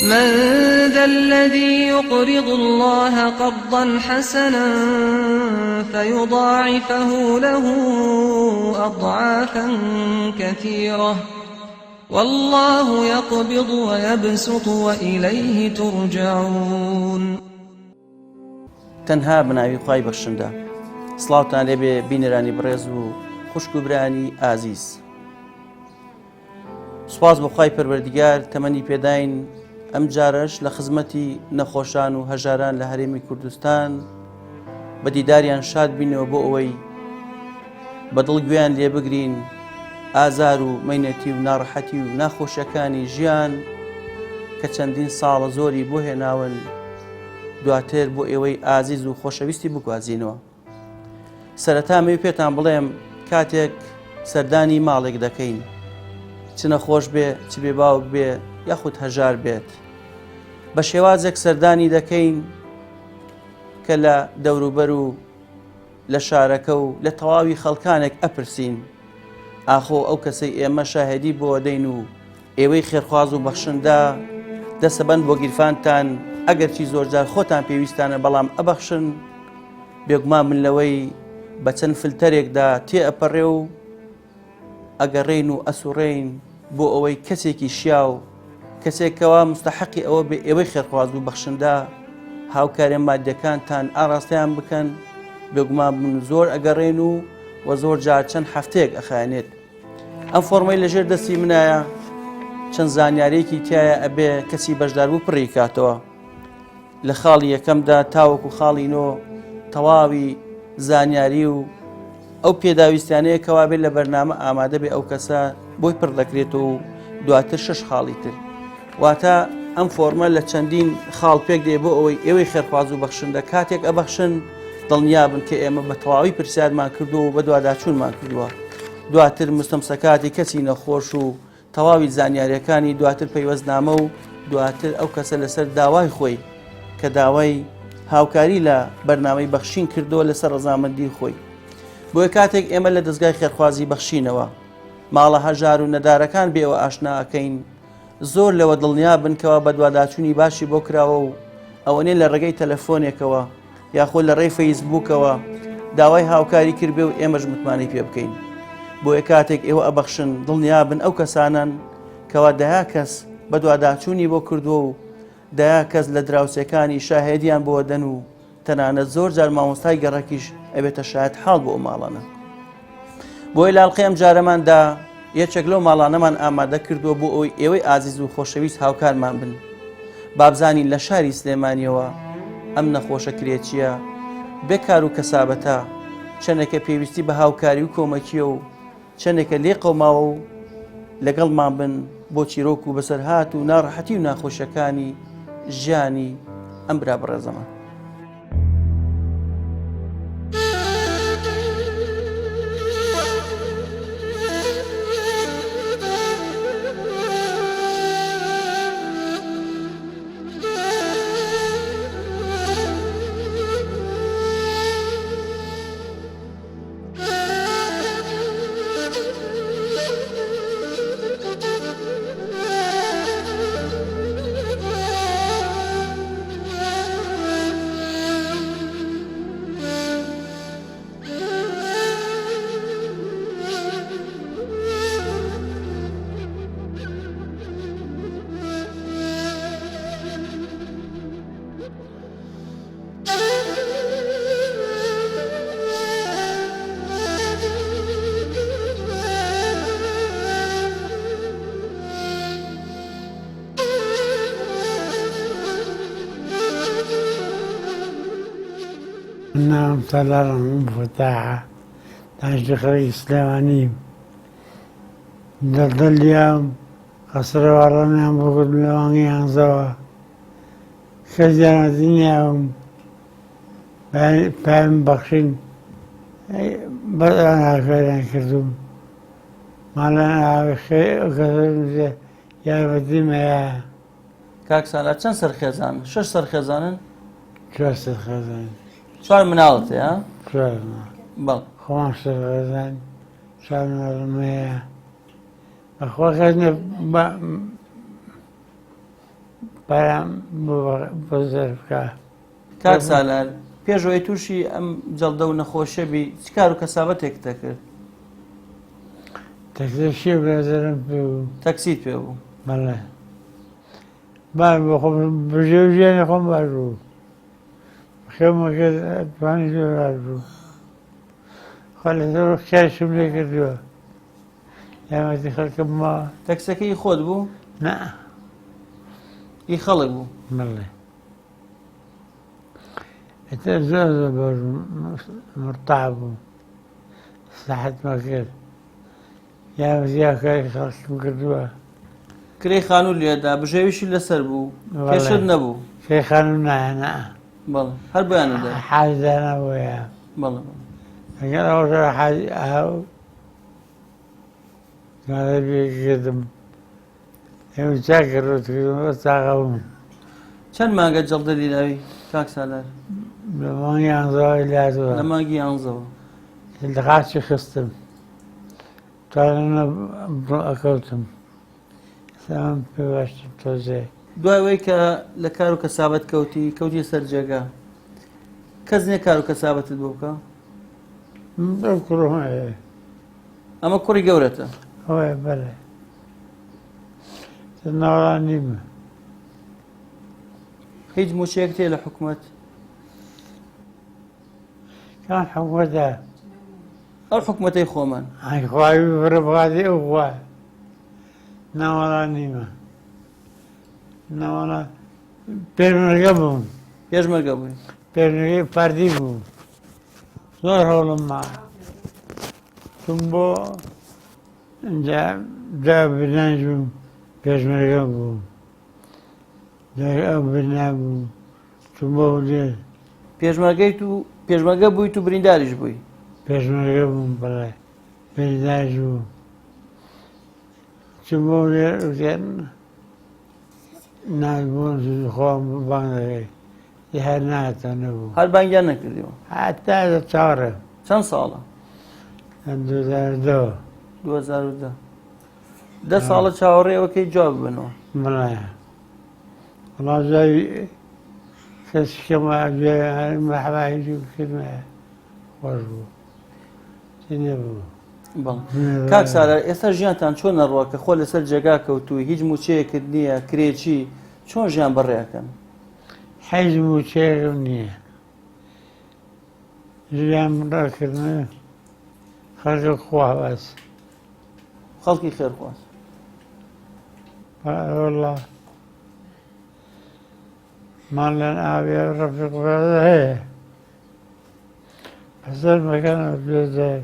من ذا الذي يقرض الله قرضا حسنا فيضاعفه له أضعافا كثيرة والله يقبض ويبسط وإليه ترجعون. تەنها بە ناوی خوای بەخشندە. سڵاوتان لێبێ بینەرانی بەڕێز و خوشک و برایانی ئازیز. سوپاس بۆ خوای پەروەردگار تەمەنی پێداین ئەم جارەش لە خزمەتی نەخۆشان و هەژاران لە هەرێمی کوردستان بە دیداریان شاد بینەوە بۆ ئەوەی بە دڵ گوێیان لێ بگرین ئازار و مەینەتی و ناڕەحەتی و ناخۆشیەکانی ژیان کە چەندین ساڵە زۆری بۆ هێناون دواتر بۆ ئێوەی ئازیز و خۆشەویستی بگوازینەوە. سەرەتا ئەمەوێ پێتان بڵێم کاتێک سەردانی ماڵێک دەکەین چ نەخۆش بێ چ بێ باوک بێ یاخود هەژار بێت بە شێوازێک سەردانی دەکەین کە لە دەوروبەر و لە شارەکە و لە تەواوی خەڵکانێک ئەپرسین ئاخۆ ئەو کەسەی ئێمە شاهدی بۆ دەین و ئێوەی خێرخواز و بەخشندە دەسەبەن بۆ گیرفانتان ئەگەرچی زۆرجار خۆتان پێویستانە بەڵام ئەبەخشن بێگومان من لەوەی بە چەند فلتەرێکدا تێ ئەپەڕێ و ئەگەڕێین و ئەسوڕێین بۆ ئەوەی کەسێکی شیاو کەسێکەوە مستحقی ئەوە بێ ئێوەی خێرخواز و بەخشندە هاوکارە مادەکانتان ئاراستەیان بکەن بێگومان من زۆر ئەگەڕێن و وە زۆر جار چەند هەفتەیەک ئەخایەنێت ئەم فۆرمەی لەژێر دەستی منایە چەند زانیارێکی تایە ئەبێ کەسی بەشداربوو پڕی کاتەوە لە خاڵی یەکەمدا تاوەکو خاڵی نۆ تەواوی زانیاری و ئەو پێداویستیانەیە کەوا بێت لە بەرنامە ئامادە بێ ئەو کەسە بۆی پڕ دەکرێتەوە و دواتر شش خاڵی تر واتە ئەم فۆرمە لە چەندین خاڵ پێک دێ بۆ ئەوەی ئێوەی خێرخواز و بەخشندە کاتێک ئەبەخشن دڵنیابن کە ئێمە بە تەواوی پرسیارمان کردو و بەدواداچوونمان کردووە دواتر مستەمسەکاتی کەسی نەخۆش و تەواوی زانیاریەکانی دواتر پەیوەستنامە و دواتر ئەو کەسە لەسەر داوای خۆی کە داوای هاوکاری لە بەرنامەی بەخشین کردووە لەسەر ڕەزامەندی خۆی بۆیە کاتێک ئێمە لە دەستگای خێرخوازی بەخشینەوە ماڵە هەژار و نەدارەکان بێەوە ئاشنا ئەکەین زۆر لەوە دڵنیا بن کەوا بەدواداچوونی باشی بۆ کراوە و ئەوەنێ لە ڕێگەی تەلەفۆنێکەوە یاخۆ لە ڕێی فەیسبووکەوە داوای هاوکاری کردبێ و ئێمەش متمانەی پێ بکەین بۆیە کاتێک ئێوە ئەبەخشن دڵنیابن ئەو کەسانەن کەوا دەیا کەس بەدواداچوونی بۆ کردووە و دەیا کەس لە دراوسێکانی شاهێدیان بۆ دەن و تەنانەت زۆر جار مامۆستای گەڕەکیش ئەبێتە شایەت حاڵ بۆ ئەو ماڵانە. بۆیە لە ئەڵقەی ئەمجارەماندا یەکێک لەو ماڵانەمان ئامادە کردووە بۆ ئەوەی ئێوەی ئازیز و خۆشەویست هاوکارمان بن بابزانین لە شاری سلێمانیەوە ئەم نەخۆشە کرێچیە بێ کار و کەسابەتە چەندێکە پێویستی بە هاوکاری و کۆمەکیە و چەندێکە لێ قەوماوە و لەگەڵمان بن بۆ چیرۆک و بەسەرهات و ناڕەحەتی و ناخۆشیەکانی ژیانی ئەم برا بەڕێزەمان. ناوم تەلار فتاحە دانیشتووی خەڵکی سلێمانیم لە دڵیام قەسرەواڕانیان بۆ کردم لە مانگی یانزەوە کەس یارمەتی نیاوم پایم بەخشین بەس ئەوان هاوکاریان کردوم ماڵیان یارمەتیم هەیە. کاک سالار چەند سەر خێزان؟ شەش سەر خێزانن؟ چوار سەر خێزان. چوار مناڵت هەیە؟ چوار مناڵ. بەڵێ. خۆمان سەر خێزان چوار مناڵم هەیە. بەخوا کەس نیە بە. پارەم بۆ زەرف بکا. کاک سالار پێش ئەوەی تووشی ئەم جەڵدە و نەخۆشیە بی چ کار و کەسابەتێکت دەکرد؟ تەکسیی برادەرم پێ بوو. تەکسیت پێ بوو؟ بەڵێ. باش بوو خۆم بژێوی ژیانی خۆم باش بوو. خێمە کرد توانی زۆر باش بوو. خوا لەسەر خێرشم لێ کردووە. یارمەتی خەڵکم ماوە. تەکسەکە ئی خۆت بوو؟ نا. ئی خەڵک بوو؟ بەڵێ. ئیتر زۆر زۆر باش بووم مرتاح بووم سەحەتمە کرد یارمەتی هاوکاری خەڵکم کردووە. کرێی خانوو لێدا بژێویشی لەسەر بوو کێشەت نەبوو؟ کرێی خانوو نا نا. بەڵێ هەر بۆیان نەدا؟ حاجی دانا بۆیە. بەڵێ بەڵێ. لەگەڵ ئەوەشا حاجی ئاو کردم ئێمە چاک ڕوت کردم ساغە بووم. چەند مانگە جەڵدە لیراوی کاک سالار؟ لە مانگی یانزەوە لاتوە. لە مانگی یانزەوە. لە قاچی خستم توانم ئەکەوتم سام پێ باشتر تۆزێ. دوای وەی کە لە کار و کەسابەت کەوتی کەوتی سەر جێگا کەس نییە کار و کەسابەتت بۆ بکە؟ ئەو کوڕم هەیە. ئەمە کوڕی گەورەتە؟ ئەوەیە بەڵێ. ناوەڵا نیمە. هیچ مووچەیەک تێ لە حکومەت؟ کام حکومەتە؟ ئەو حکومەتەی خۆمان. ئای خوای بڕە بغادی ئەو خوا. ناوەڵا نیمە. ناوەڵا پێشمەرگە بووم. پێشمەرگە بووی؟ پێشمەرگەی پارتی بووم. زۆر هەوڵم ما. چووم بۆ ئینجا جا بناش بووم پێشمەرگە بووم. جا ئەو بنا بوو چووم بۆ هەولێر. پێشمەرگەیت و پێشمەرگە بوویت و برینداریش بووی؟ پێشمەرگە بووم بەڵێ برینداریش بووم. چووم بۆ هەولێر وتیان ناردبوون خۆم بانگ دەکەی. هەر ناتەوە نەبوو. هەر بانگیان نەکردیەوە؟ هەتا چاوەڕێم. چەند ساڵە؟ لە 2010. 2010. دە ساڵە چاوەڕێ ئەوەکەی جواب ببنەوە. بەڵێ. وەڵا جوابی کەس کەمە مەرحەبا هیچ کردمە خۆش بوو. چی نەبوو. بەڵێ. کاک سالار ئێستا ژیانتان چۆن نەڕوە کە خۆ لەسەر جێگا کەوتووی هیچ مووچەیەکت نییە کرێچی چۆن ژیان بەڕێ ئەکەن؟ حیز مووچەیەکم نییە. ژیان ڕاکردن خەڵکی خوا بەس. خەڵکی خێرخواز. وەڵا ماڵیان ئاوێ ڕەفیق برادەر هەیە. بەسەر مەکانە بێزار.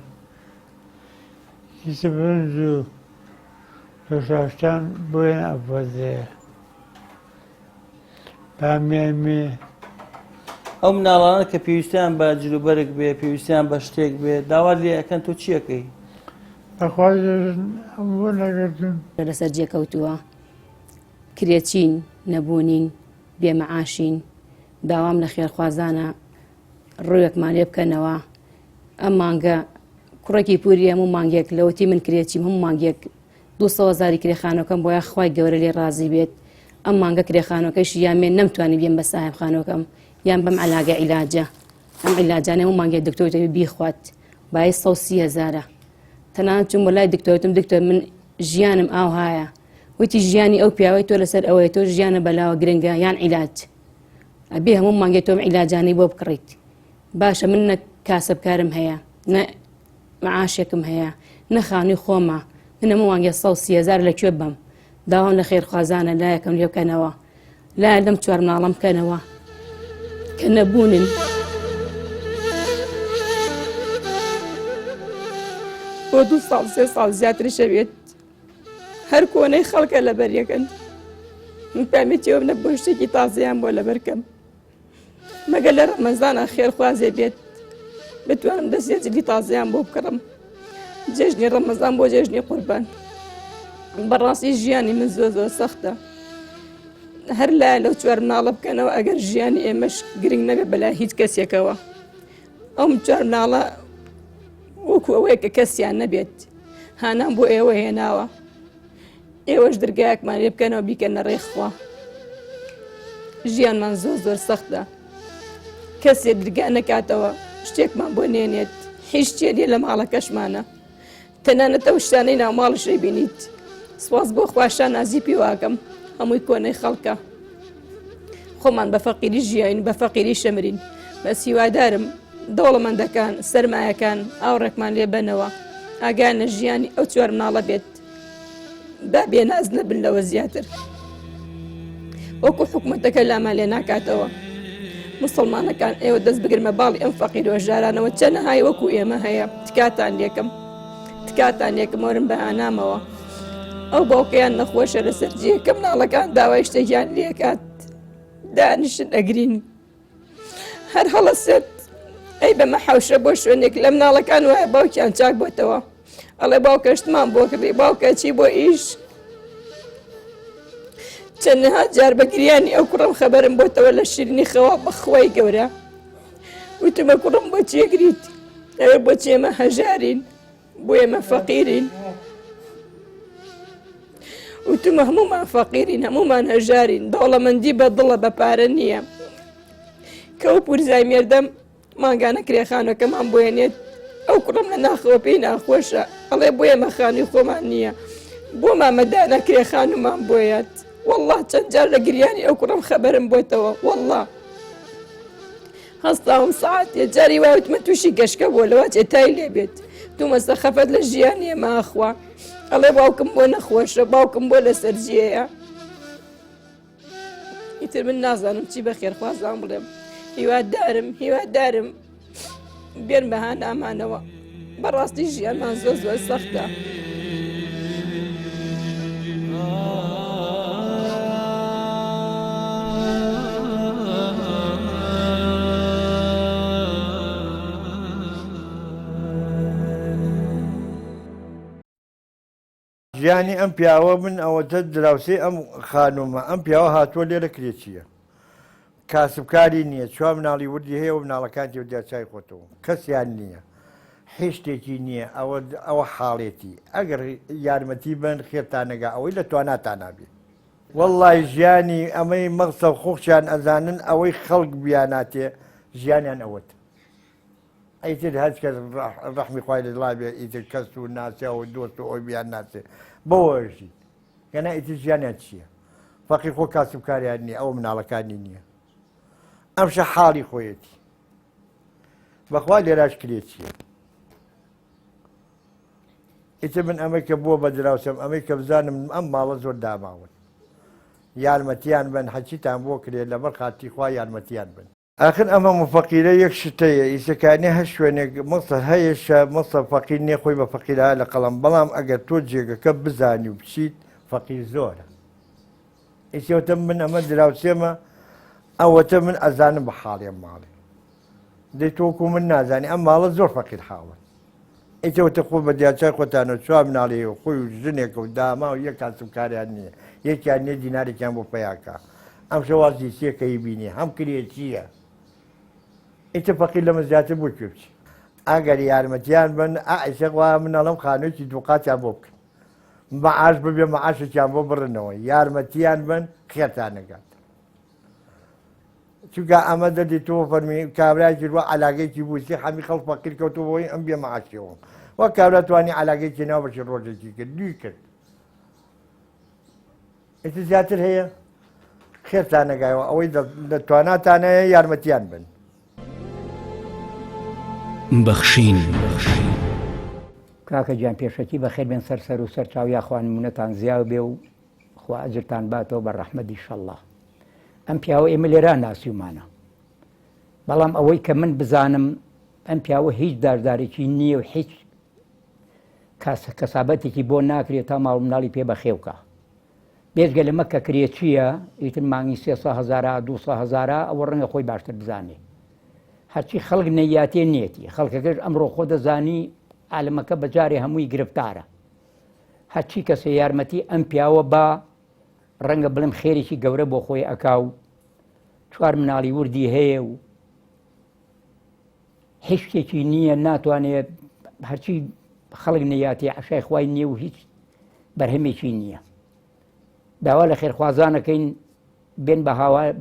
کیسە برنج و دۆشاوشتان بۆیان ئەپۆزەیە. بامیای مێ. ئەو مناڵانە کە پێویستیان بە جلوبەرگ بێ پێویستیان بە شتێک بێ داوات لێ ئەکەن تۆ چیەکەی؟ بەخوا ژن بۆ نەگرتن. لەسەر جێ کەوتووە کرێچین نەبوونین بێ مەعاشین داوام لە خێرخوازانە ڕووێکمان لێ بکەنەوە ئەم مانگە کوڕێکی پوری هەموو مانگێک لەوەتی من کرێچیم هەموو مانگێک دوو هەزاری کرێ خانوەکەم بۆیە خوای گەورە لێ ڕازی بێت ئەم مانگە کرێ خانوەکەیشی یان مێ نەمتوانی بیم بە ساحب خانوەکەم یان بەم علاگە عیلاجە ئەم عیلاجانە هەموو مانگێک دکتۆر دەبی بیخوات بای 130 هەزارە تەنانەت چووم بۆ لای دکتۆرتم دکتۆر من ژیانم ئاوهایە وتی ژیانی ئەو پیاوەی تۆ لەسەر ئەوەیە تۆ ژیانە بەلاوە گرنگە یان عیلاج ئەبێ هەموو مانگێ تۆم عیلاجانەی بۆ بکڕیت باشە من نە کاسبکارم هەیە نە معاشێکم هەیە نە خانووی خۆمە من هەموو مانگێ 130 هەزار لە کوێ بەم داوام لە خێرخوازانە لایەکم لێ بکەنەوە لایە لەم چوار مناڵم بکەنەوە کە نەبوونن. بۆ دوو ساڵ سێ ساڵ زیاتریشە بێت هەر کۆنەی خەڵکە لەبەر یەکەن من پامێتیەوە نە بۆ شتێکی تازەیان بۆ لەبەرکەم مەگەر لە ڕەمەزانا خێرخوازێ بێت بتوانم دەستێ جلی تازەیان بۆ بکڕم جێژنی ڕەمەزان بۆ جێژنی قوربان بەڕاستی ژیانی من زۆر زۆر سەختە هەر لای لەو چوار مناڵە بکەنەوە ئەگەر ژیانی ئێمەش گرنگ نەبێ بەلای هیچ کەسێکەوە ئەم چوار مناڵە وەکو ئەوەیە کە کەسیان نەبێت هانام بۆ ئێوە هێناوە ئێوەش درگایەکمان لێ بکەنەوە بیکەنە ڕێ خوا. ژیانمان زۆر زۆر سەختە کەسێ درگا نەکاتەوە شتێکمان بۆ نێنێت هیچ شتێ نیە لە ماڵەکەشمانە تەنانەت ئەو شتانەی ناو ماڵیش دەیبینیت سوپاس بۆ خوا شانازی پێواکەم هەمووی کۆنەی خەڵکە خۆمان بە فەقیری ژیاین بە فەقیری شەمرین بەس هیوادارم دەوڵەمەندەکان سەرمایەکان ئاوڕێکمان لێ بەنەوە ئاگایان لە ژیانی ئەو چوار مناڵە بێت با بێناز نەبن لەوە زیاتر وەکو حکومەتەکە لامان لێ ناکاتەوە مسلمانەکان ئێوە دەست بگرمە باڵی ئەم فەقیر و ژارانەوە چەنەهای وەکو ئێمە هەیە تکاتان لێکم تکاتان لێکم وەرن بە هانامەوە ئەو باوکیان نەخۆشە لەسەر جێکە مناڵەکان داوای شتێکیان لێکات دانیشن ئەگرین هەر هەڵەسێت ئەی بەمە حەوشە بۆ شوێنێک لە مناڵەکان وایە باوکیان چاک بۆتەوە ئەڵێ باوکە شتمان بۆ کڕی باوکە چی بۆ ئیش چەندەها جار بە گریانی ئەو کوڕم خەبەرم بۆتەوە لە شیرنی خەوا بەخوای گەورە وتمە کوڕم بۆ چێگریت ئەوێ بۆ ئێمە هەژارین بۆ ئێمە فەقیرین وتمە هەمومان فەقیرین هەمومان هەژارین دەوڵەمەندی بە دڵە بە پارە نییە کە ئەو پورزای مێردەم مانگانە کرێخانەکەمان بۆێنێت ئەو کوڕم لە ناخەوە پێی ناخۆشە ئەڵێ بۆ ئێمە خانووی خۆمان نییە بۆ مامەدانە کرێخانومان بۆیەت والله چەند جار لە گریانی ئەو کوڕم خەبەرم بۆتەوە والله هەستاوم سەعاتێ جاری وای وتمە تووشی گەشکە بووە لەوە چێ تای لێ بێت تومەسە خەفەت لە ژیان ئێمە ئەخوا ئەڵێ باوکم بۆ نەخۆشە باوکم بۆ لەسەر جێیە ئیتر من نازانم چی بە خێرخوازان بڵێم هیوادارم هیوادارم بێن بە هانامانەوە بەڕاستی ژیانمان زۆر زۆر سەختە. ژیانی ئەم پیاوە من ئەوەتە دراوسێی ئەم خانوومە ئەم پیاوە هاتووە لێرە کرێچییە کاسبکاری نییە چوار مناڵی وردی هەیە و مناڵەکانتی و دیاچای خۆتەوە کەسیان نییە هیچ شتێکی نییە ئەوە ئەوە حاڵێتی ئەگەر یارمەتی بن خێرتانەگا ئەوەی لە تواناتانابێ وەڵڵای ژیانی ئەمەی مەغسە خۆخیان ئەزانن ئەوەی خەڵک بیاناتێ ژیانیان ئەوەت ئیتر هەچ کەس ڕەحمی خوای لە دڵا بێ ئیتر کەس و ناسیا و دۆست و ئەوی بیان ناسێ بەوە ژین گەنا ئیتر ژیانیان چییە فەقیر خۆ کاسبکاریان نییە ئەوە مناڵەکانی نییە ئەمشە حاڵی خۆیەتی بەخوا لێراش کرێ چییە ئیتر من ئەمەی کە بووە بە دراوسێم ئەمەی کە بزانم ئەم ماڵە زۆر داماون یارمەتیان بن هەچیتان بۆ کرێ لەبەر خاتی خوا یارمەتیان بن ئاخر ئەم هەموو فەقیرە یەک شتەیە ئیسەکانی هەر شوێنێک مەسە هەیە شە مەسە فەقیر نیە خۆی بە فەقیرا لە قەڵەم بەڵام ئەگەر تۆ جێگەکە بزانی و بچیت فەقیر زۆرە ئیسەوتە من ئەمە دراوسێمە ئەوەتە من ئەزانم بە حاڵی ئەم ماڵێ دەی تۆکو من نازانی ئەم ماڵە زۆر فەقیر حاڵن ئیتەوتە خۆ بە دیاچای خۆتانە چوار مناڵی هەیە و خۆی و ژنێکە و داما و یەک کاسبکاریان نییە یەکیان نییە دینارێکیان بۆ پەیاکە ئەم شەوازی سێکەی بینی هەم کرێچییە ئیتر فەقیر لەمە زیاتر بۆ کوێ بچی ئەگەر یارمەتیان بن ئایسەخوا من ئەڵم خانوویەکی دووقاتیان بۆ بکەن مەعاش ببێ مەعاشێکیان بۆ بڕنەوە یارمەتیان بن خێرتان نەگات چونکە ئەمە دەردی تۆ فەرمی کابرایەکی ڕوا عەلاگەیەکی بوو سی حەمی خەڵک فەقیر کەوتەوە بۆی ئەم بێ معاشیەوە وە کابرا توانی عەلاگەیەکی ناو بەشی ڕۆژێکی کرد دووی کرد ئیتر زیاتر هەیە خێرتان نەگایەوە ئەوەی لە تواناتانەیە یارمەتیان بن بەخشین. کاکە گیان پێشەکی بەخێر بێن سەر سەر و سەر چاو یاخوا نمونەتان زیاو بێ و خوا ئەجرتان باتەوە بە ڕەحمەت ئیشەڵڵا ئەم پیاوە ئێمە لێرا ناسیومانە بەڵام ئەوەی کە من بزانم ئەم پیاوە هیچ داردارێکی نییە و هیچ کەسابەتێکی بۆ ناکرێت تا ماڵ مناڵی پێ بەخێوکە بێجگە لەمە کە کرێچییە ئیتر مانگی سێ هزارە دو هزارە ئەوە ڕەنگە خۆی باشتر بزانێ هەرچی خەڵک نەیاتێ نیەتی خەڵکەکەش ئەمڕۆ خۆ دەزانی عالەمەکە بەجارێ هەمووی گرفتارە هەرچی کەسێ یارمەتی ئەم پیاوە با ڕەنگە بڵێم خێرێکی گەورە بۆ خۆی ئەکا و چوار مناڵی وردی هەیە و هیچ شتێکی نییە ناتوانێت هەرچی خەڵک نەیاتی عشای خوای نییە و هیچ بەرهەمێکی نییە داوا لە خێرخوازانەکەین بێن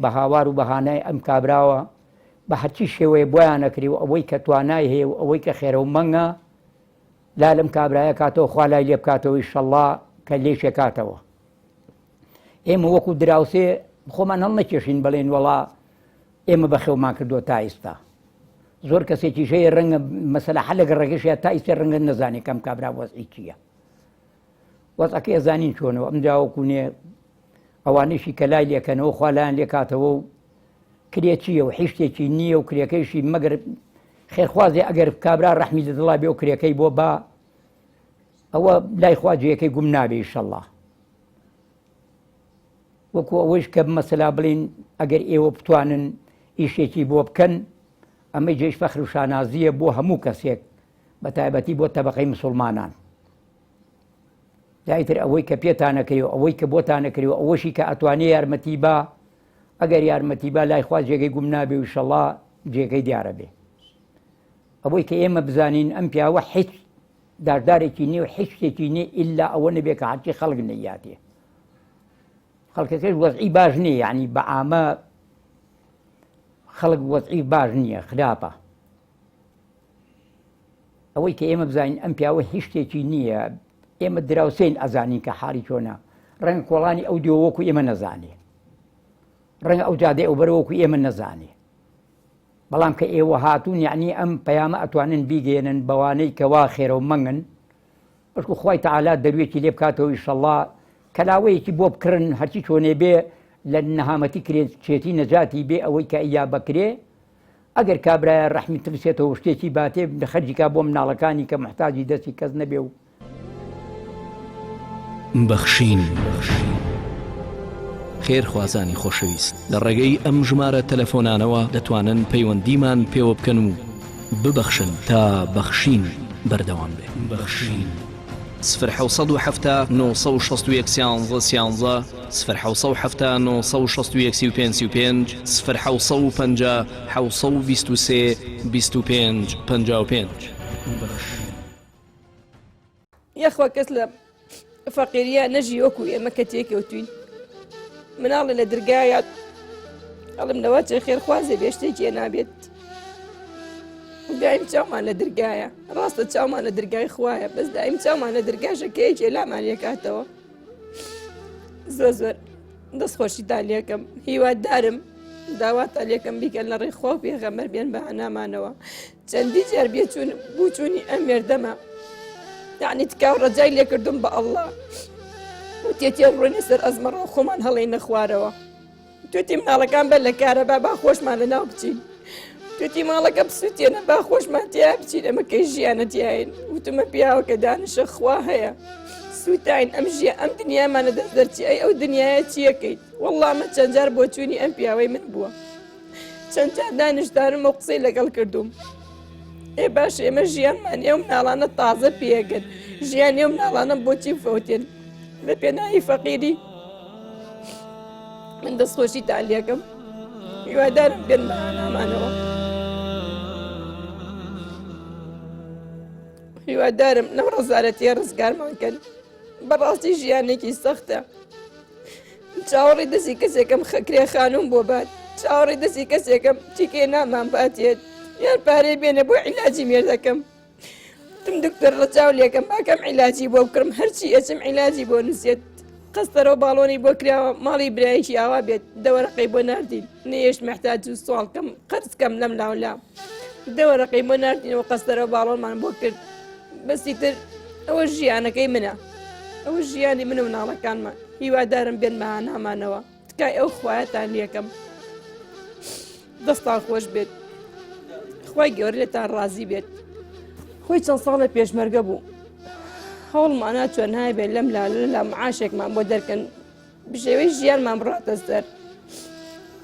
بە هاوار و بە هانای ئەم کابراوە بە هەرچی شێوەیە بۆیان ئەکرێ و ئەوەی کە توانای هەیە و ئەوەی کە خێرە و مەنگە لا لەم کابرایە کاتەوە خوا لای لێ بکاتەوە ئیشەڵڵا کە لێی شێکاتەوە. ئێمە وەکو دراوسێ خۆمان هەڵنەکێشین بڵێن وەڵا ئێمە بەخێومان کردووە تا ئیستا زۆر کەسێکیش هەیە ڕەنگە مەسەلە حە لە گەڕەکەشیا تا ئیستا ڕەنگە نەزانێ کەم کابرا وەزعی چییە وەزعەکەی ئەزانین چۆنەوە ئەمجا وەکو نێ ئەوانەیشی کە لای لێکەنەوە خوا لایان لێکاتەوە و کرێ چییە و هیچ شتێکی نییە و کرێکەیشی مەگەر خێرخوازێ ئەگەر کابرا ڕەحمی لە دڵا بێ و کرێکەی بۆ با ئەوە لای خوا جێیەکەی گوم نابێ ئیشەڵڵا وەکو ئەوەیش کە مەسەلا بڵین ئەگەر ئێوە بتوانن ئیشێکی بۆ بکەن ئەمەی جێش فەخر و شانازیە بۆ هەموو کەسێک بە تایبەتی بۆ تەبقەی مسلمانان دایتر ئەوەی کە پێتانەکەی و ئەوەی کە بۆتانەکری و ئەوەشی کە ئەتوانێ یارمەتی با ئەگەر یارمەتی با لای خوا جێگەی گوم نابێ و شەڵا جێگەی دیارە بێ ئەوەی کە ئێمە بزانین ئەم پیاوە هیچ داردارێکی نیە و هیچ شتێکی نیە ئیلا ئەوە نەبێ کە هەرچی خەڵک نەیاتێ خەڵکەکەش وەزعی باش نییە یعنی بە عامە خەڵک وەزعی باش نییە خراپە ئەوەی کە ئێمە بزانین ئەم پیاوە هیچ شتێکی نییە ئێمە دراوسێن ئەزانین کە حاڵی چۆنە ڕەنگ کۆڵانی ئەو دیوە وەکو ئێمە نەزانێ ڕەنگە ئەو جادەی ئەو بەرە وەکو ئێمە نەزانێ بەڵام کە ئێوە هاتوون یەعنی ئەم پەیامە ئەتوانن بیگەیەنن بەوانەی کەوا خێرەو مەنگن بەڵکو خوای تەعالا دەروێکی لێ بکاتەوە ئیشەڵڵا کەلاوەیەکی بۆ بکڕن هەرچی چۆنێ بێ لە نەهامەتی کرێچێتی نەجاتی بێ ئەوەی کە ئەیا بەکرێ ئەگەر کابرایە ڕەحمی ترسێتەوە شتێکی باتێ خەرجی کا بۆ مناڵەکانی کە محتاجی دەستی کەس نەبێ و بەخشین. خێرخوازانی خۆشەویست لە ڕێگەی ئەم ژمارە تەلەفۆنانەوە دەتوانن پەیوەندیمان پێوە بکەن و ببەخشن تا بەخشین بەردەوام بێ. بەخشین. سفر 770 961 سیانزە سیانزە سفر 770 961 35 35 سفر 750 723 25 55. بەخشین. یاخوا کەس لە فەقیریا نەژی وەکو ئێمە کە تێکەوتوین مناڵە لە درگایە ئەڵم لەوە چێ خێرخوازێ بێ شتێکی نابێت دایم چاومان لە درگایە ڕاستە چاومان لە درگای خوایە بەس دایم چاومان لە درگاشە کە یەکێ لامان یەکاتەوە زۆر زۆر دەستخۆشیتان لێکەم هیوادارم داواتان لێکەم بیکەن لە ڕێی خوا و پێغەمبەر بێن بە هەنامانەوە چەندی جار بێچوون بووچوونی ئەم مێردەمە یعنی تکا و ڕەجای لێکردم بە ئەڵڵا وتێتێ ڕۆینە سەر ئەزمەڕەوە خۆمان هەڵێنە خوارەوە توتی مناڵەکان بەر لە کارەبا با خۆشمان لە ناو بچین توتی ماڵەکە بسووتێنە با خۆشمان تیا بچین ئەمە کەی ژیانە تیاین وتمە پیاوەکە دانیشە خوا هەیە سووتاین ئەم ژیە ئەم دنیامانە دەست دەرچی ئەی ئەو دنیاە چیەکەیت وەڵڵا من چەند جار بۆچوونی ئەم پیاوەی من بووە چەند جار دانیشتانم و قسەی لەگەڵ کردوم ئێ باش ئێمە ژیانمان ئێو مناڵانە تازە پێگەن ژیان ئێو مناڵانە بۆچی فەوتێن لە پێناوی فەقیری من دەستخۆشیتان لێکەم هیوادارم بێن بە ئامانەوە هیوادارم لەم ڕزارەتیە ڕزگارمان کەن بەڕاستی ژیانێکی سەختە چاوەڕی دەستی کەسێکم خەکرێ خانوم بۆ بات چاوەڕی دەستی کەسێکم تیکێ نامان باتێت یان پارەی بێنە بۆ عیلاجی مێردەکەم تم دکتۆر ڕەچاو لێکەم باکەم عیلاجی بۆ بکڕم هەرچی ئەچم عیلاجی بۆ نووسێت قەستەرەوە باڵۆنی بۆ کراوە ماڵی برایەکی ئاوا بێت دەوەرەقەی بۆ ناردین نەیەشت محتاج و سواڵ کەم قەرز کەم لەم لاولا دەوەرەقەی بۆ ناردینەوە قەستەرەوە باڵۆنمان بۆ کرد بەسی تر ئەوە ژیانەکەی منە ئەوە ژیانی من و مناڵەکانمان هیوادارم بێن بەهانامانەوە تکای ئەو خوایەتان لەکەم دەستان خۆش بێت خوای گەورە لێتان ڕازی بێت خۆی چەند ساڵە پێشمەرگە بوو هەوڵمانە چۆن هایبێت لەم لا لە معاشێکمان بۆ دەرکەن بژێوی ژیانمان بڕاتە سەر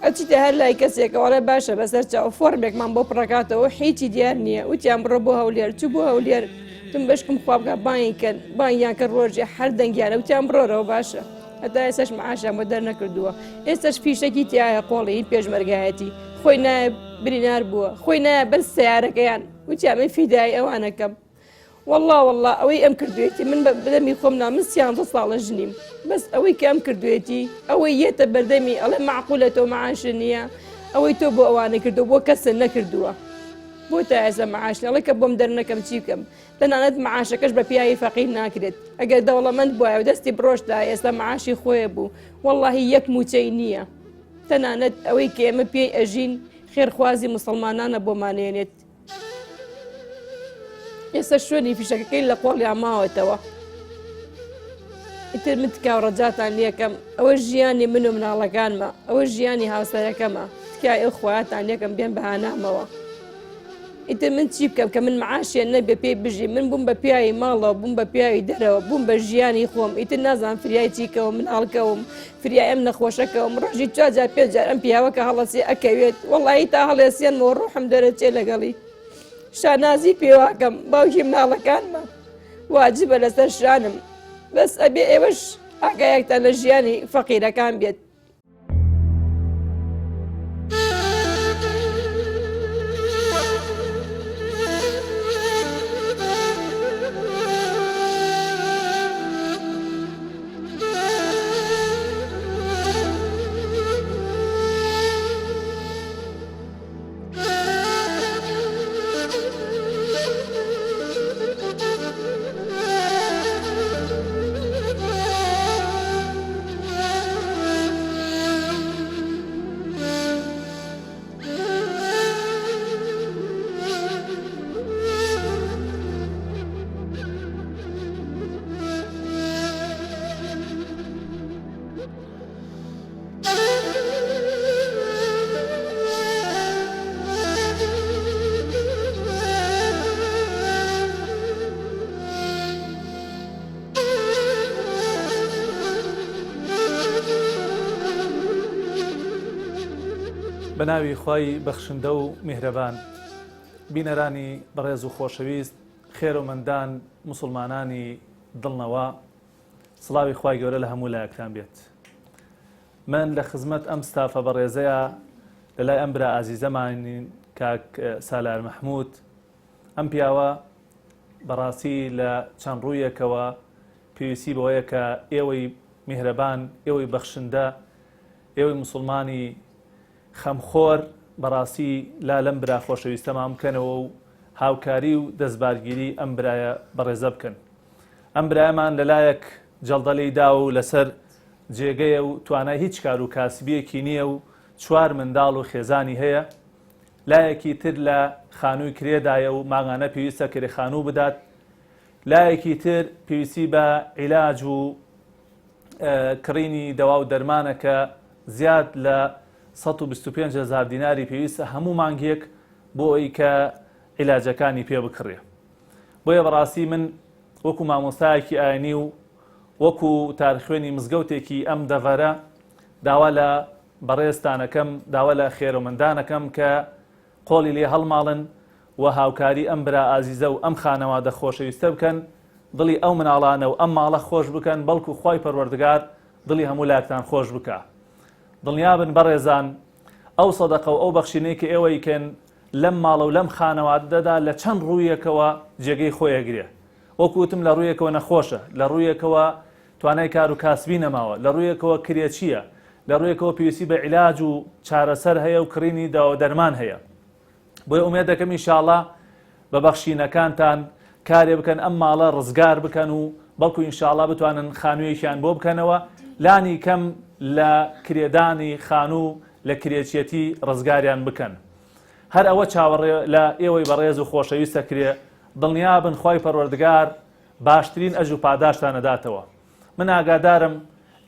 ئەچیتە هەر لای کەسێکەوەڵێ باشە بەسەر چاو فۆرمێکمان بۆ پڕکاتەوە هیچی دیار نییە وتیان بڕۆ بۆ هەولێر چوو بۆ هەولێر تم بەشکم خوابگە بانگی کەن بانگیان کە ڕۆژێ هەر دەنگیانە وتیان بڕۆرەوە باشە هەتا ئێستاش معاشیان بۆ دەرنەکردووە ئێستاش فیشەکی تایە قۆڵی پێشمەرگایەتی خۆی نایە برینار بووە خۆی نایە بەر سیارەکەیان وتیان من فیدای ئەوانەکەم. وەڵا وەڵا ئەوەی ئەم کردوێتی من بە دەمی خۆم نا من سیانزە ساڵە ژنیم بەس ئەوەی کە ئەم کردوێتی ئەوەی یەتە بەردەمی ئەڵێ معقولە تۆ معاشە نییە ئەوەی تۆ بۆ ئەوانە کردو بۆ کەسە نەکردووە بۆ تا ئێستا معاش ئەڵێ کە بۆم دەرنەکەم چی بکەم تەنانەت معاشەکەش بە پیاوی فەقیر ناکرێت ئەگەر دەوڵەمەند بوایە و دەستی بڕۆشتا ئێستا معاشی خۆیە بوو وەڵاهی یەک موچەی نییە تەنانەت ئەوەی کە ئێمە پێی ئەژین خێرخوازی مسلمانانە بۆمانێنێت ئێستا شوێنی فیشەکەکەی لە قۆڵیان ماوەتەوە ئیتر من تکا و ڕەجاتان لەکەم ئەوە ژیانی من و مناڵەکانمە ئەوە ژیانی هاوسەرەکەمە تکای ئەو خواتان لەکەم بێن بەهانامەوە ئیتر من چی بکەم کە من معاشیان نەبێ پێی بژی من بووم بە پیاوی ماڵەوە بووم بە پیاوی دەرەوە بووم بە ژیانی خۆم ئیتر نازان فریای چیکەوە مناڵکەوم فریای ئەم نەخۆشەکەوم ڕۆژی چوار جار پێنج جار ئەم پیاوە کە هەڵەسێ ئەکەوێت وەڵی تا هەڵێسێنمەوە ڕۆحم دەرەچێ لەگەڵی شانازی پێواکەم باوکی مناڵەکانمە واجبە لەسەر شانم بەس ئەبێ ئێوەش ئاگایەکتان لە ژیانی فەقیرەکان بێت. بە ناوی خوای بەخشندە و میهرەبان بینەرانی بەڕێز و خۆشەویست خێرۆمەندان موسڵمانانی دڵنەوا سڵاوی خوای گەورە لە هەموو لایەکتان بێت من لە خزمەت ئەم ستافە بەڕێزەیە لە لای ئەم برا ئازیزەمانین کاک سالار مەحمود ئەم پیاوە بەڕاستی لە چەند ڕوویەکەوە پێویستی بەوەیە کە ئێوەی میهرەبان ئێوەی بەخشندە ئێوەی موسڵمانی خەمخۆر بەڕاستی لا لەم برا خۆشەویستەمان بکەنەوە و هاوکاری و دەستبارگیری ئەم برایە بەڕێزە بکەن. ئەم برایەمان لەلایەک جەڵدە لێی داوە و لەسەر جێگەیە و توانای هیچ کار و کاسبییەکی نییە و چوار منداڵ و خێزانی هەیە، لایەکی تر لە خانووی کرێدایە و مانگانە پێویستە کرێ خانوو بدات، لایەکی تر پێویستی بە عیلاج و کڕینی دەوا و دەرمانە کە زیاد لە 125 هەزار دیناری پێویستە هەموو مانگێک بۆ ئەوەی کە عیلاجەکانی پێ بکڕێ. بۆیە بەڕاستی من وەکو مامۆستایەکی ئاینی و وەکو تارخوێنی مزگەوتێکی ئەم دەڤەرە داوا لە بەڕێزتانەکەم داوا لە خێرۆمەندانەکەم کە قۆڵی لێ هەڵماڵن و هاوکاری ئەم برا ئازیزە و ئەم خانەوادە خۆشەویستە بکەن دڵی ئەو مناڵانە و ئەم ماڵە خۆش بکەن بەڵکو خوای پەروەردگار دڵی هەموو لایەکتان خۆش بکا دڵنیابن بەڕێزان ئەو سەدەقە و ئەو بەخشینەی کە ئێوە ئیکەن لەم ماڵە و لەم خانەوادەدا لە چەند ڕوویەکەوە جێگەی خۆی ئەگرێ. وەکو وتم لە ڕوویەکەوە نەخۆشە، لە ڕوویەکەوە توانای کار و کاسبی نەماوە، لە ڕوویەکەوە کرێچییە، لە ڕوویەکەوە پێویستی بە عیلاج و چارەسەر هەیە و کڕینی دەوا و دەرمان هەیە. بۆیە ئومێد دەکەم ئینشاڵا بە بەخشینەکانتان کارێ بکەن ئەم ماڵە ڕزگار بکەن و بەڵکو ئینشاڵا بتوانن خانوویەکیان بۆ بکەنەوە لانی کەم لە کرێدانی خانوو لە کرێچیەتی ڕزگاریان بکەن. هەر ئەوە چاوەڕێ لە ئێوەی بەڕێز و خۆشەویست ئەکرێ، دڵنیابن خوای پەروەردگار باشترین ئەجر و پاداشتان ئەداتەوە. من ئاگادارم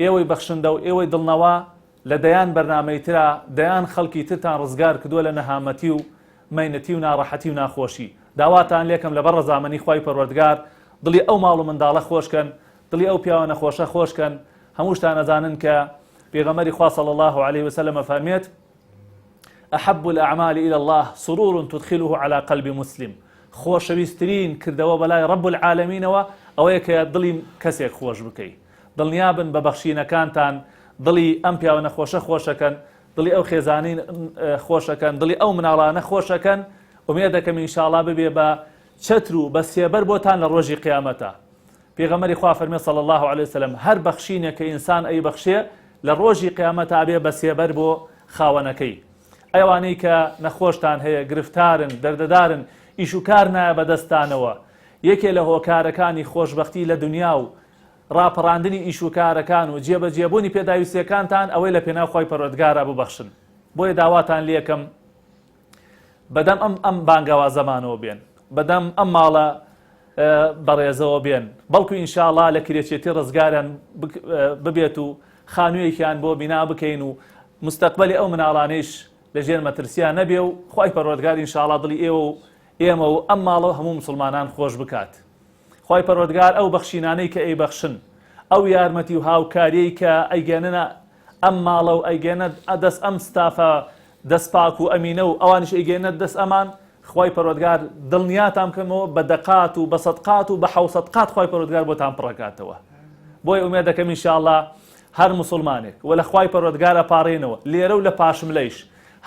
ئێوەی بەخشندە و ئێوەی دڵنەوا لە دەیان بەرنامەی ترا دەیان خەڵکی ترتان ڕزگار کردووە لە نەهامەتی و مەینەتی و ناڕەحەتی و ناخۆشی. داواتان لێکەم لەبەر ڕەزامەنی خوای پەروەردگار دڵی ئەو ماڵ و منداڵە خۆش کەن، دڵی ئەو پیاوە نەخۆشە خۆش کەن، هەمووشتان ئەزانن کە پێغەمبەری خوا صلی اللە علیه وسلم ئەفەرمێت، احب الاعمال الی اللە سرور تدخله علی قلب مسلم، خۆشەویسترین کردەوە بەلای رب العالمینەوە ئەوەیە کە دڵی کەسێک خۆش بکەی. دڵنیابن بە بەخشینەکانتان دڵی ئەم پیاوە نەخۆشە خۆشەکەن، دڵی ئەو خێزانەی خۆشەکەن، دڵی ئەو مناڵانە خۆشەکەن، ئومێد دەکەم ان شاء اللە ببێ بە. چەتر و بە سێبەر بۆتان لە ڕۆژی قیامەتا. پێغەمبەری خوا فەرمی صلی اللە علیە وسلم هەر بەخشینێک کە ئینسان ئەیبەخشێ لە ڕۆژی قیامەتا ئەبێ بە سێبەر بۆ خاوەنەکەی. ئەوانەی کە نەخۆشتان هەیە، گرفتارن، دەردەدارن، ئیش و کار نایە بەدەستتانەوە، یەکێ لە هۆکارەکانی خۆشبەختی لە دونیا و ڕاپەڕاندنی ئیش و کارەکان و جێبەجێبوونی پێداویستیەکانتان ئەوەی لە پێناو خوای پەروەردگارا ببەخشن. بۆیە داواتان لێکەم بەدەم ئەم ئەم بانگەوازەمانەوە بێن، بەدەم ئەم ماڵە بەڕێزەوە بێن، بەڵکو ئینشاڵا لە کرێچێتی ڕزگاریان ببێت و خانوویەکیان بۆ بینا بکەین و مستەقبەلی ئەو مناڵانەیش لە ژێر مەترسیا نەبێ و خوای پەروەردگار ئینشاڵا دڵی ئێوە و ئێمە و ئەم ماڵە و هەموو موسڵمانان خۆش بکات. خوای پەروەردگار ئەو بەخشینانەی کە ئەیبەخشن، ئەو یارمەتی و هاوکاریەی کە ئەیگەننە ئەم ماڵە و ئەیگەنە دەست ئەم ستافە دەست پاک و ئەمینە و ئەوانیش ئەیگەیەننە دەست ئەمان، خوای پەروەردگار دڵنیاتان بکەمەوە بە دەقات و بە سەدقات و بە حەوسەد قات خوای پەروەردگار بۆتان پڕەکاتەوە. بۆیە ئومێد دەکەم ان شاء اللە هەر موسڵمانێک و لە خوای پەروەردگار ئەپاڕێینەوە لێرە و لە پاشملەیش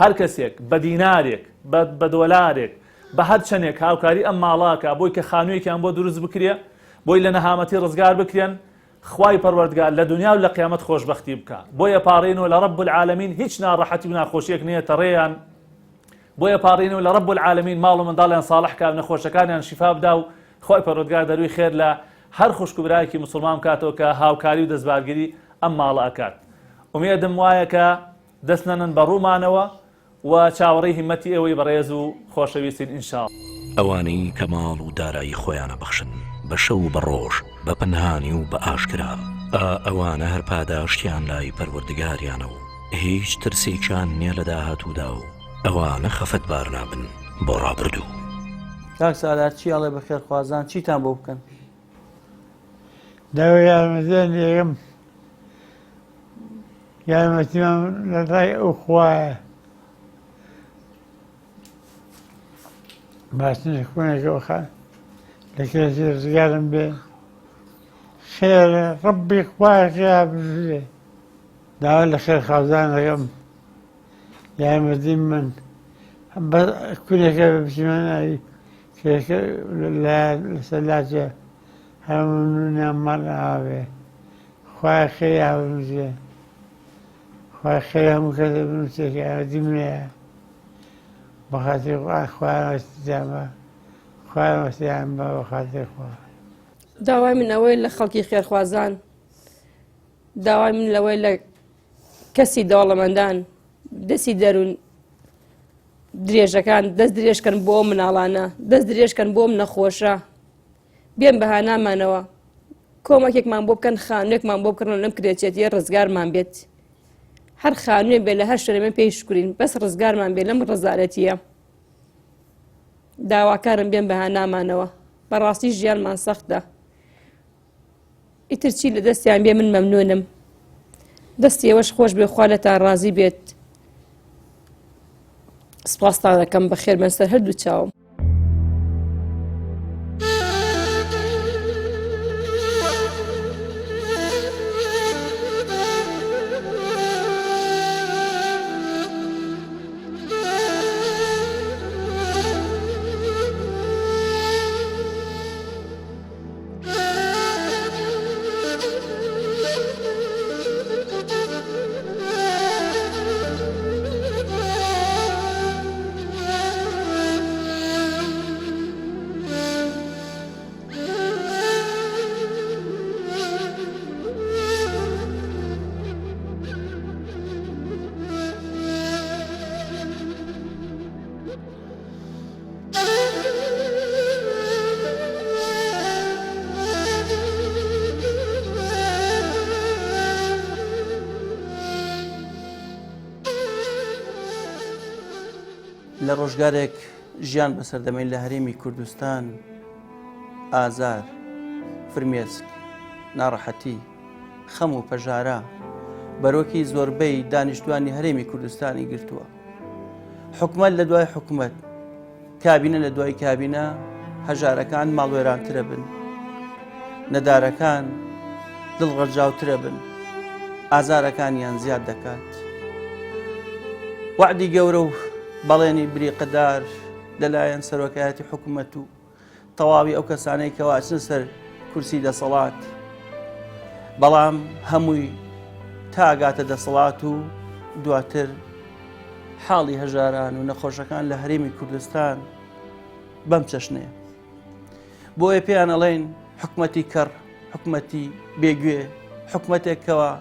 هەر کەسێک بە دینارێک بە بە دۆلارێک بە هەر چەنێک هاوکاری ئەم ماڵە ئەکا بۆی کە خانوویەکیان بۆ دروست بکرێ بۆی لە نەهامەتی ڕزگار بکرێن خوای پەروەردگار لە دونیا و لە قیامەت خۆشبەختی بکا بۆیە پاڕێینەوە لە رب العالمین هیچ ناڕەحەتی و ناخۆشیەک نەیەتە ڕێیان بۆیە پاڕێینەوە لە رب العالمین ماڵ و منداڵیان ساڵح کا و نەخۆشەکانیان شیفا بدا و خوای پەروەردگار دەروی خێر لە هەر خوشک و برایەکی موسڵمان بکاتەوە کە هاوکاری و دەستبارگیری ئەم ماڵە ئەکات ئومێدم وایە کە دەست نەنن بە ڕوومانەوە و چاوەڕێی هیمەتی ئێوەی بەڕێز و خۆشەویستین ان شاء. ئەوانەی کە ماڵ و دارایی خۆیان ئەبەخشن بە شەو و بە ڕۆژ، بە پەنهانی و بە ئاشکرا، ئا ئەوانە هەر پاداشتیان لای پەروەردگاریانە و هیچ ترسێکیان نیە لە داهاتوودا و ئەوانە خەفەتبار نابن بۆ ڕابردوو. کاک سالار چی ئەڵێ بە خێرخوازان چیتان بۆ بکەن؟ داوای یارمەتیان لێکەم یارمەتیمان لە ڕای ئەو خوایە باشترین خونێکەوە خە لە کێشی ڕزگارم بێ خێرە ڕەبی خوایە خێرا بژێ داوا لە خێرخوازان دەکەم یارمەتی من بە کورێکە بچمە ناوی کێشە لەسەر لاچێ هەموو ماڵ ئاوێ خوایە خێرا بنووسێ خوای خێر هەموو کەسێ بنووسێ کە یارمەتی منەیە بەخاتری خوا خوایان وەستیان بە خوایان وەستیان بە بەخاتری خوا. داوای من ئەوەیە لە خەڵکی خێرخوازان داوای من لەوەی لە کەسی دەوڵەمەندان دەستی دەروون درێژەکان دەست درێژکەن بۆ مناڵانە دەست درێژکەن بۆم نەخۆشە بێن بە هانامانەوە کۆمەکێکمان بۆ بکەن خانوێکمان بۆ بکڕن لەم کرێچێتیە ڕزگارمان بێت هەر خانوێ بێ لە هەر شوێنێ پێی شکرین بەس ڕزگارمان بێ لەم ڕزارەتیە داواکارم بێن بە هانامانەوە بەڕاستی ژیانمان سەختە ئیتر چی لە دەستیان بێ من مەمنونم دەستی ئێوەش خۆش بێ خوا لەتان ڕازی بێت سپاستان دەکەم بەخێر بن سەر هەردوو چاوم. لە ڕۆژگارێک ژیان بەسەر دەمەین لە هەرێمی کوردستان ئازار، فرمێسک، ناڕەحەتی، خەم و پەژارە بەرۆکی زۆربەی دانیشتوانی هەرێمی کوردستانی گرتووە. حکومەت لە دوای حکومەت، کابینە لە دوای کابینە هەژارەکان ماڵوێرانترە بن، نەدارەکان دڵڕەجاوترە بن، ئازارەکانیان زیاد دەکات. وەعدی گەورە و بەڵێنی بریقەدار لەلایەن سەرۆکایەتی حکومەت و. تەواوی ئەو کەسانەی کەوا ئەچنە سەر کورسی دەسەڵات بەڵام هەمووی تاگاتە دەسەڵات و دواتر حاڵی هەژاران و نەخۆشەکان لە هەرێمی کوردستان بەم چەشنەیە بۆیە پێیان ئەڵێن حکومەتی کەڕ حکومەتی بێگوێ حکومەتێکەوە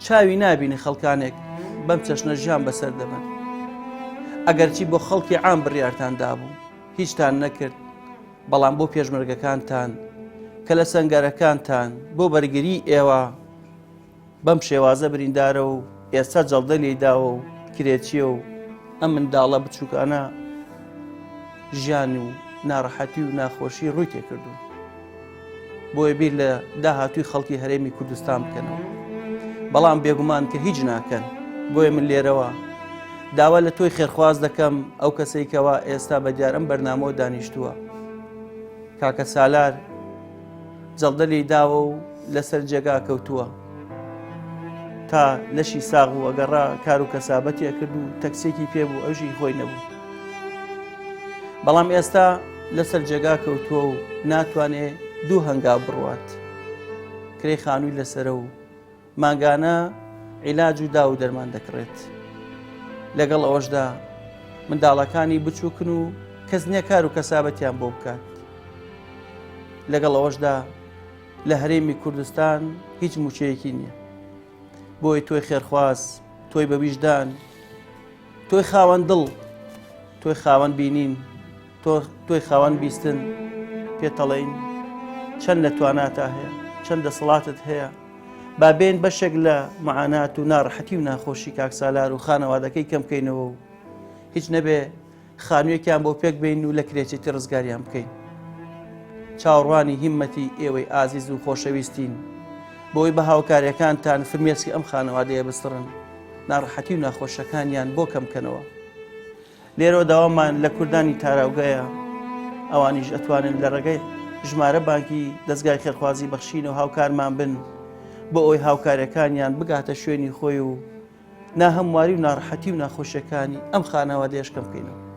چاوی نابینی خەڵکانێک بەم چەشنە ژیان بەسەر دەبن ئەگەرچی بۆ خەڵکی عام بڕیارتان دابوو هیچتان نەکرد بەڵام بۆ پێشمەرگەکانتان کە لە سەنگەرەکانتان بۆ بەرگری ئێوە بەم شێوازە بریندارە و ئێستا جەڵدە لێی داوە و کرێچیە و ئەم منداڵە بچووکانە ژیان و ناڕەحەتی و ناخۆشی ڕووی تێکردوون. بۆیە بیر لە داهاتووی خەڵکی هەرێمی کوردستان بکەنەوە. بەڵام بێگومان کە هیچ ناکەن. بۆیە من لێرەوە داوا لە تۆی خێرخواز دەکەم ئەو کەسەی کەوا ئێستا بە دیار ئەم بەرنامەوە دانیشتووە. کاکە سالار جەڵدە لێی داوە و لەسەر جێگا کەوتووە. تا لەشی ساغ بوو ئەگەڕا کار و کەسابەتی ئەکرد و تەکسێکی پێ بوو ئەوژی خۆی نەبوو. بەڵام ئێستا لەسەر جێگا کەوتووە و ناتوانێ دوو هەنگاو بڕوات. کرێی خانووی لەسەرە و مانگانە عیلاج و داو و دەرمان دەکڕێت. لەگەڵ ئەوەشدا منداڵەکانی بچووکن و کەس نییە کار و کەسابەتیان بۆ بکات. لەگەڵ ئەوەشدا لە هەرێمی کوردستان هیچ مووچەیەکی نییە. بۆیە تۆی خێرخواز، تۆی بە ویژدان، تۆی خاوەن دڵ، تۆی خاوەن بینین، تۆی خاوەن بیستن پێتەڵێین چەند لە تواناتا هەیە، چەند دەسەڵاتت هەیە، با بێن بەشێک لە معانات و ناڕەحەتی و ناخۆشی کاک سالار و خانەوادەکەی کەم بکەینەوە و هیچ نەبێ خانوویەکیان بۆ پێک بین و لە کرێچێتی ڕزگاریان بکەین. چاوەڕوانی هیممەتی ئێوەی ئازیز و خۆشەویستین بۆی بە هاوکاریەکانتان فرمێسکی ئەم خانەوادەیە بسڕن، ناڕەحەتی و ناخۆشەکانیان بۆ کەم کەنەوە. لێرەوە داوامان لە کوردانی تاراوگەیە ئەوانیش ئەتوانن لە ڕێگەی ژمارە بانکی دەزگای خێرخوازی بەخشین و هاوکارمان بن بۆ ئەوەی هاوکاریەکانیان بگاتە شوێنی خۆی و ناهەمواری و ناڕەحەتی و ناخۆشیەکانی ئەم خانەوادەیەش کەم بکەینەوە.